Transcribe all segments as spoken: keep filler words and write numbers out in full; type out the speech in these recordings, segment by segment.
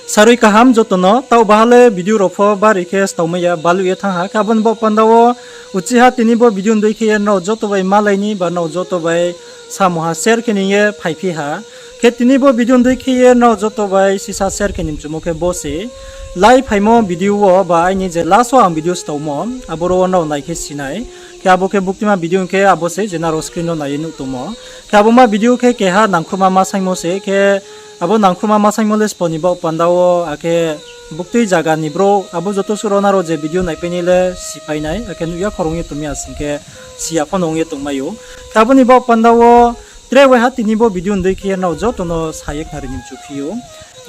Sarui kaham joto no, taoh baha le video rao pho bari khe staomai ya, baluh ye thanng ha. Khe abo ni baoh panda wo uchih ha tini bo video ni dei khe ye nrao joto bai malai ni ba nrao joto bai samung ha share khe ni ye phaiphi ha. Khe tini bo video ni dei khe ye nrao joto bai sisa share khe ni mchumo khe bo se, lai phaimo video wo ba aini je last wo ang video staomo, aboro wo nrao nai khe si nai. Khe abo khe buktima video hing khe abo se je nrao screen no nai ye nuh tongmo. Khe abo ma video khe keha nangkhruhma ma saingmo se, khe abo nangkhruhma ma saingmo le sbo ni baoh panda wo, akhe buktui zaga ni brouh, abo joto suh rao nrao je video naipai nai le sipai nai, akhe nuh ya khorang ye tong mi asing khe si ya pho no ong ye tongmai ou. Khe abo ni baoh panda wo tre waiha tini bo video ni dei khe ye nrao joto no sa ye khnari ni mchuphi ou.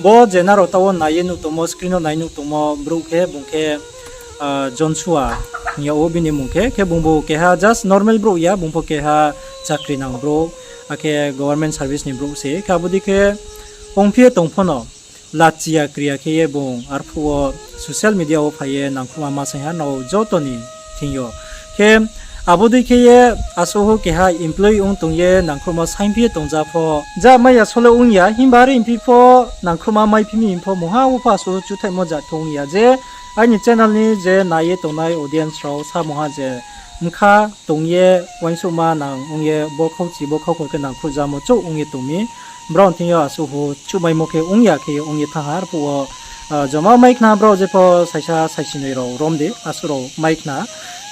Bo je nrao taoh wo nai ye nuh tongmo, screen no nai nuh tongmo brouh khe, bung khe, ah, Jonsua hing yag ou bini mmung khe. Khe bungbu keha just normal brouh ya, bung pho keha chakri nang brouh, akhe government service ni brouh se. Khe abo dei khe ongphi ye tong pho no, lachi ya kri ya khe ye bung arphuh wo social media wo phai ye nangkhruhma ma saing ha nrao joto ni thing yo. Khe abo dei khe ye asuh ho keha employee ong tong ye nangkhruhma saingphi ye tong ja pho, ja mai ya sole ong ya, himba are phi pho nangkhruhma maiphi mi hing pho mungha wo pho asuh chuthaihmo ja khe ong ya je aini channel ni je nai ye tongnai audience rao sa mungha je bkha tong ye uaingsouhma nang ong ye bo khauchi bo khaukhor khe nangkhruh jamo chouh ong ye tong mi. Brao ni thing yo asuh ho chuhmaimo khe ong ya khe ye ong ye thanng ha arphuh wo, ah, joma mai khna brao je pho saisa saisinoi rao rom de asuh rao mai khna.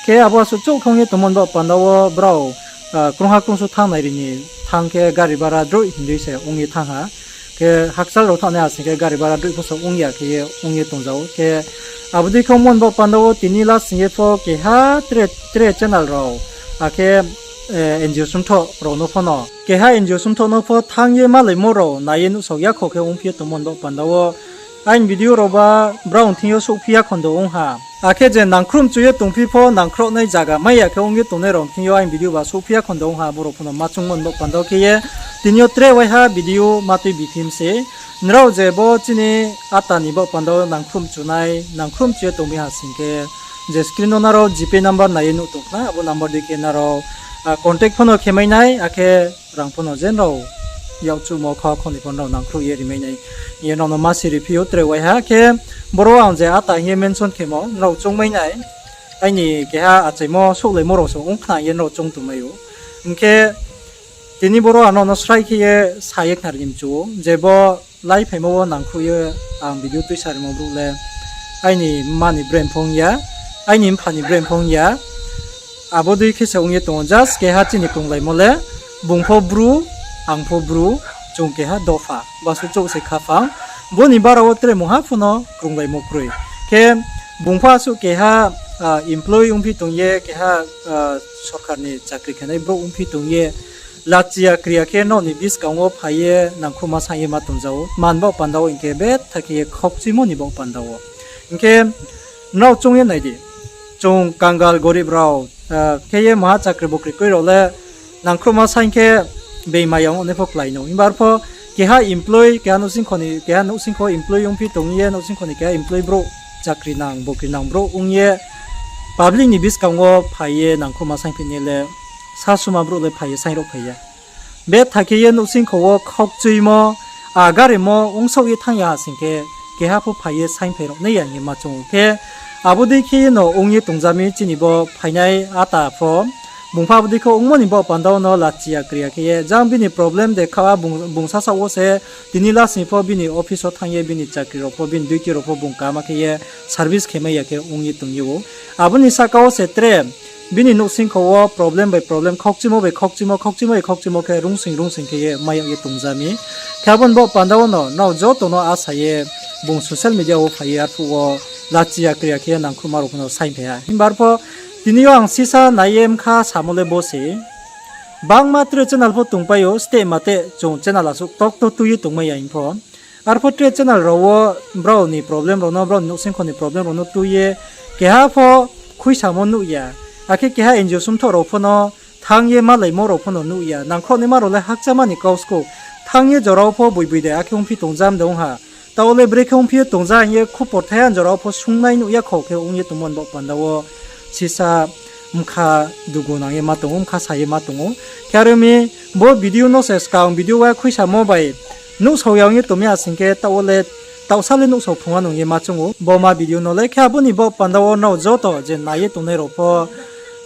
Khe abo asuh chouh khe ong ye tongmo ni baoh panda wo brao, ah, krungha krungsu thanng nai ri ni thanng khe gari bara droih hing dei se ong ye thanng ha. Khe hakchal rao thanng nai asing khe gari bara droih pho se ong ya khe ye ong ye tong ja ou. Khe abo dei khe ongmo ni baoh panda wo tini lasing ye pho keha tre, tre channel rao, akhe, eh, N G O sumthoh rao no pho no, keha N G O sumthoh no pho thanng ye malaimo rao nai ye nuhsao ya kho khe ongphi ye tongmo ni baoh panda wo aini video rao ba brao ni thing yo souhphi ya khondo ong ha. Akhe je nangkhruh mchu ye tongphi pho nangkhruhnai zaga mai ya khe ong ye tongnai rao ni thing yo aini video ba souhphi ya khondo ong ha, abo rao pho no ma choungmo ni baoh panda wo khe ye tini yo tre waiha video ma tui biphi mi se. Nrao je bo chini ata ni baoh panda wo nangkhruh mchu nai, nangkhruh mchu ye tongmi ha sing khe, je screen no nrao GPay number nai ye nuh tong khna, abo number dei khe nrao, ah, contact pho no khe mai nai, akhe rang pho no je nrao yakchuhmo kha kho ni pho nrao nangkhruh ye ri mai nai. Ye nrao no ma si ri phi ou tre waiha khe, boro ang je ata hing ye mention khemo nrao choungmai nai. Aini keha achaimo souhlaimo rao se ong khna ye nrao choung tongmai ou. Hing khe tini boro ang nrao no srai khe ye sa ye khnari ni mchu ou, je bo lai phaimo wo nangkhruh ye ang video tuisarimo brouh le aini mma ni brem pho ong ya, aini mpha ni brem pho ong ya. Abo dei khe se ong ye tong ou, just keha chini krunglaimo le, bung pho Bru, ang pho Bru, chung keha dopha, basu chouh se khaphang. Bo ni bara wo tre mungha pho no krunglaimo kroi. Khe bung pho asuh keha, ah, employee ongphi tong ye, keha, ah, sorkar ni chakri khenai brouh ongphi tong ye, lachi ya kri ya khe nrao ni buskang wo phai ye nangkhruhma saing ye ma tong ja ou. Man baoh panda wo hing khe betha khe ye khaukchimo ni baoh panda wo. Hing khe nrao choung ye nai di. Chung kangal gorib rao, ah, khe ye maha chakri bukri kroi rao le nangkhruhma saing khe being maya ong nai pho klái no. Himba arpho keha employee, keha nouhsingkho ni, keha nouhsingkho employee ongphi tong ye, nouhsingkho ni keha employee brouh, chakri nang, bukri nang brouh ong ye, public ni buskang wo phai ye nangkhruhma saingphi nai le, sasuma brouh le phai ye saing rao phai ya. Betha khe ye nouhsingkho wo khaukchuimo, agarimo ongsaoh ye thanng ya ha sing khe, keha pho phai ye saingphai rao nai ya hing ye ma choung ou. Khe abo dei khe ye no ong ye tong ja mi chini bo phainai ata pho. Bung pho abo dei khe ongmo ni baoh panda wo no lachi ya kri ya khe ye, jang bini problem de kha, bung, bung sasaoh wo se tini lasing pho bini office wo thanng ye bini chakri rao pho, bini duty rao pho bung kama khe ye service khe mai ya khe ong ye tong ye ou. Abo ni sahka wo se tre bini nouhsingkho wo problem bai problem, khaukchimo bai khaukchimo, khaukchimo bai khaukchimo khe rungsing rungsing khe ye mai yag ye tong ja mi. Khe abo ni baoh panda wo no nrao joto no asa ye bung social media wo phai ye arphuh wo lachi ya kri ya khe ye nangkhruhma rao pho no saingphai ha. Himba arpho tini yo ang sisa nai ye mkha samo le bo se. Bangma tre channel pho tongpai ou, steh ma te chung channel asuh tokto tui ye tongmai ya hing pho. Arpho tre channel rao wo brao ni problem rao no, brao ni nouhsingkho ni problem rao no tui ye keha pho khuisamo nuh ya. Akhe keha N G O sumthoh rao pho no thanng ye malaimo rao pho no nuh ya. Nangkhruhnaima rao le hakcháma ni kau skou. Thanng ye jora wo pho boiboi de, akhe ongphi tong ja mde ong ha. Taoh le brekhe ongphi ye tong ja hing ye khupor thaiha jora wo pho sungnai nuh ya kho khe ong ye tongmo ni baoh panda wo sisa mkha dugu nang ye ma tong ou, mkha sa ye ma tong ou. Khe are ong mi bo video no se skang video wa khuisamo bai nuhsao ya ong ye tong mi asing khe taoh wo le taohsa le nuhsao phrung wa nung ye ma choung ou, bo ma video no le. Khe abo ni baoh panda wo nrao joto je nai ye tongnai rao pho,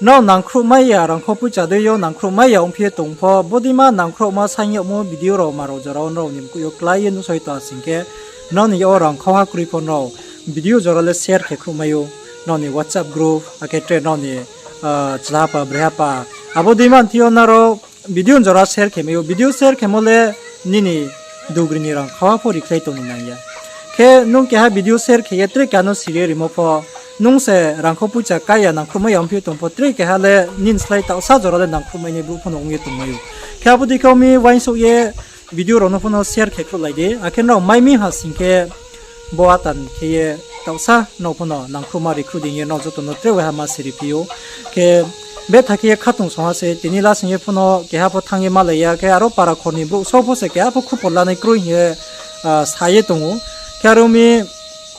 nrao nangkhruhmai ya, rangkho poicha dei yo nangkhruhmai ya ongphi ye tong pho, bodeima nangkhruhma saing yagmo video rao ma rao jora wo nrao ni mkoih yo klái ye nuhsao ye tong ha sing khe, nrao ni yak wo rangkhau ha kroi pho nrao video jora le share khe khruhmai ou, nrao ni WhatsApp group, akhe tre nrao ni, ah, chlahapa, breihapa, abo deima ni thing yo nrao video jora share khe mai ou. Video share khemo le nini dugri ni rangkhau ha pho rikhlai tong ni nang ya. Khe nung keha video share khe ye tre keha no siri ye rimo pho, nung se rangkho poicha kái ya, nangkhruhmai ya ongphi ye tong pho, tre keha le nini slái taohsa jora le nangkhruhmai nai brouh pho no ong ye tongmai ou. Khe abo dei khe mi uaingsouh ye video rao no pho no share khe khruhlai di. Akhe nrao mai mi ha sing khe, bo atan khe ye taohsa nrao pho no nangkhruhma rikhruh dei ye nrao joto no tre waiha ma siri phi ou. Khe betha khe ye khatungsung ha se, tini lasing ye pho no keha pho thanng ye malai ya, khe aro para khor ni brouh só pho se keha pho khupor lanai kroi hing ye, ah, sa ye tong ou. Khe aro mi,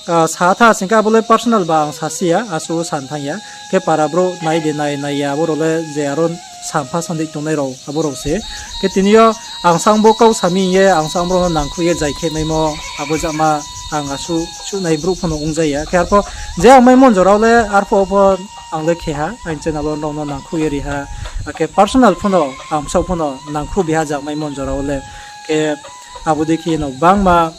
ah, sa tha sing khe abo le personal ba ang sasi ya, asuh sa thanng ya. Khe para brouh nai de nai, nai ya, abo rao le je aro sampha sandi tongnai rao, abo rao se. Khe tini yo ang sang bo kau sa mi hing ye, ang sang bo rao no nangkhruh ye zai khe maimo, abo jama ang asuh chuhnai brouh pho no ongja ya. Khe arpho je ang maimo jora wo le, arpho pho ang le khe ha, aini channel wo nrao no nangkhruh ye ri ha. Akhe personal pho no, ang bsaoh pho no nangkhruh bi ha je ang maimo jora wo le. Khe abo dei khe ye no gbangma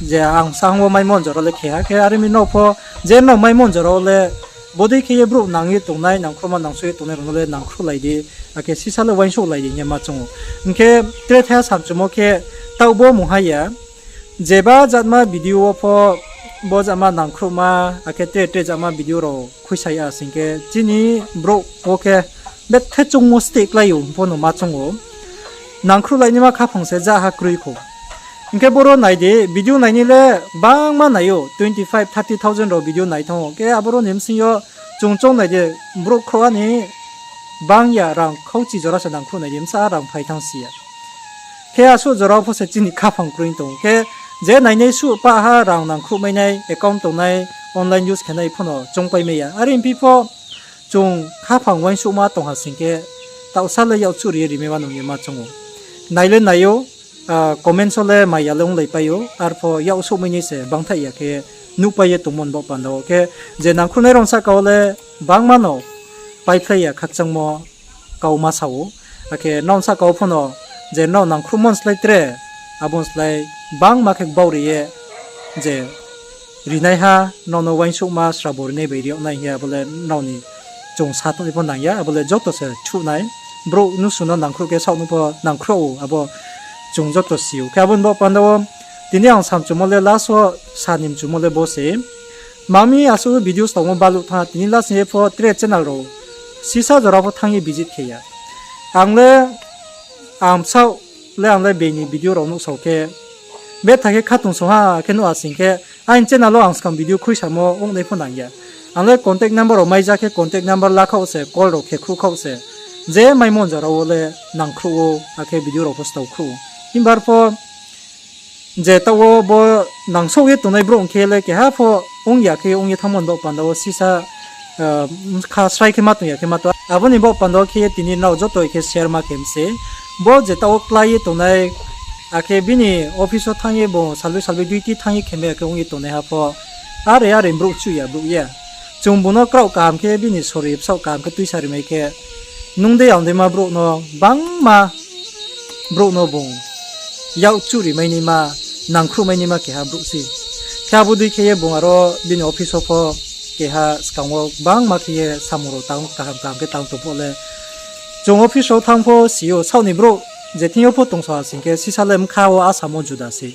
je ang sang wo maimo jora le khe ha. Khe are mi nrao pho je nrao maimo jora wo le, bodei khe ye brouh nang ye tongnai, nangkhruhma nangsuh ye tongnai rao no le nangkhruhlai di, akhe sisa le uaingsouhlai di hing ye ma choung ou. Hing khe tre thaiha samchumo khe taoh bo mungha ya, jeba jatma video wo pho, bo jatma nangkhruhma, akhe tre tre jatma video rao khuisa ya sing khe chini brouh wo khe bethe choungmo steh klái ou hing pho no ma choung ou. Nangkhruhlai naima khaphang se ja ha kroi khou. Hing khe boro nai di, video nainai le gbangma nai ou, twenty five, thirty thousand rao video nai thanng ou. Khe aboro ni bsing yo chung choung nai di, brouh khrouh ha ni bang ya rang khauchi jora se nangkhruh nai di, bsa rang phai thanng si ya. Khe asuh jora wo pho se chini khaphang kroi tong ou. Khe je nainai suh pah ha rang nangkhruhmai nai, account tongnai, online use khe nai pho no choungpai mai ya. Are ongphi pho chung khaphang uaingsouhma tong ha sing khe, taohsa le yakchuh ri ye rimai wa nung ye ma choung ou. Nai le nai ou, ah, comments wo le maya le onglaipai ou, arpho yaksouhmai nai se bangthaih ya khe nuhpai ye tongmo ni baoh panda wo. Khe je nangkhruhnai rao sahka wo le gbangma no paiphlai ya khakchangmo kau ma sa ou. Akhe nrao sahka wo pho no je nrao nangkhruhmo ni slái tre, abo ni slái gbangma khe gbau ri ye je rinaiha, nrao no uaingsouhma srabo rinai bai ri yag nai hing ye abo le nrao ni chung sa tong ni pho nang ya, abo le joto se thuh nai. Brouh nusu no nangkhruh khe saoh no pho nangkhruh ou, abo chung joto si ou. Khe abo ni baoh panda wo tini ang samchumo le last wo sa ni mchumo le bo se. Mami asuh video stangmo baluh thanng ha, tini lasing ye pho tre channel rao sisa jora pho thanng ye visit khe ya. Ang le, ang bsaoh le ang le being ni video rao nuhsao khe, betha khe khatungsung ha khe nuh ha sing khe, aini channel wo ang skang video khuisamo ongnai pho nang ya. Ang le contact number rao maija khe contact number lakhaoh se, call rao khe khruhkhaoh se. Je maimo jora wo le nangkhruh ou, akhe video rao pho stao khruh ou. Himba arpho je taoh wo bo nangsouh ye tongnai brouh ong khe le keha pho ong ya khe ong ye thanngmo ni baoh panda wo sisa, ah, kha srai khe ma tong ya khe ma tong. Abo ni baoh panda wo khe ye tini nrao joto khe share ma khe mi se. Bo je taoh wo klái ye tongnai, akhe bini office wo thanng ye bung salbei salbei duty thanng ye khe mai ya khe ong ye tongnaiha pho, are are brouh chuh ya, brouh ya. Chung bung no kraoh kaham khe bini sori bsaoh kaham khe tuisa rimai khe, nung dei ang deima brouh no gbangma brouh no bung yakchuh rimai naima, nangkhruhmai naima keha brouh se. Khe abo dei khe ye bung aro bini office wo pho keha skang wo gbangma khe ye samung rao tang kaham kaham khe tang tong pho le. Chung office rao thanng pho si ou, saoh ni brouh je thing yo pho tongsa ha sing khe sisa le bkha wo asamo juda se.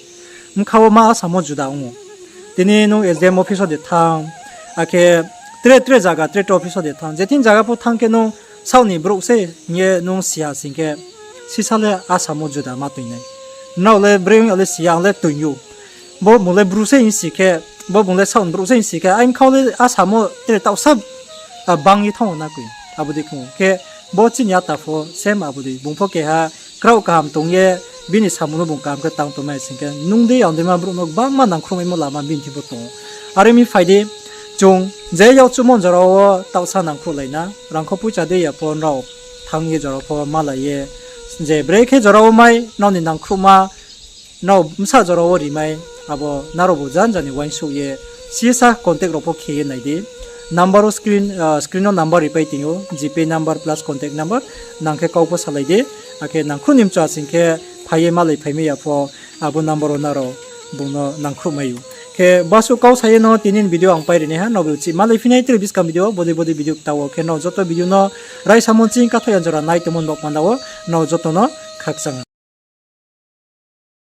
Bkha wo ma asamo juda ong ou. Tini nung S D M office wo de thanng, akhe tre tre zaga tre tre office wo de thanng. Je thing zaga pho thanng khe nung saoh ni brouh se hing ye nung si ha sing khe, sisa le asamo juda ma toing nai. Nrao le breng le si ya, ang le toing ou. Bo bung le bru se hing si khe, bo bung le saoh ni brouh se hing si khe, aini bkha wo le asamo tre taohsa, ah, bang ye thanng ou na koi. Abo dei khe ong khe, bo chini ata pho same abo dei. Bung pho keha kraoh kaham tong ye, bini samung no bung kaham khe tang tongmai sing khe, nung dei ang deima brouh no gbangma nangkhruhmaimo lama bini thing pho tong ou. Are mi phai di, chung je yakchuhmo jora wo taohsa nangkhruhlai na, rangkho poicha dei ya pho nrao thanng ye jora pho malai ye, je brekhe jora wo mai nrao ni nangkhruhma Nrao bsa jora wo rimai, abo nrao bu janja ni uaingsouh ye, sisa contact rao pho khe ye nai di. Number wo screen, screen no number ripai tong ou, GPay number plus contact number, nang khe kau pho salai di. Akhe nangkhruh ni mchu asing khe phai ye malai phaimai ya pho, abo number wo nrao bung no nangkhruh mai ou. Khe basuh kau sa ye no tini ni video ang pai ri nai ha, nrao bu chih malai phi nai tre buskang video wo, bodei bodei video kta wo. Khe nrao joto video no raisa monching kathoh ya jora nai tongmo ni baoh panda wo, nrao joto no khakchang.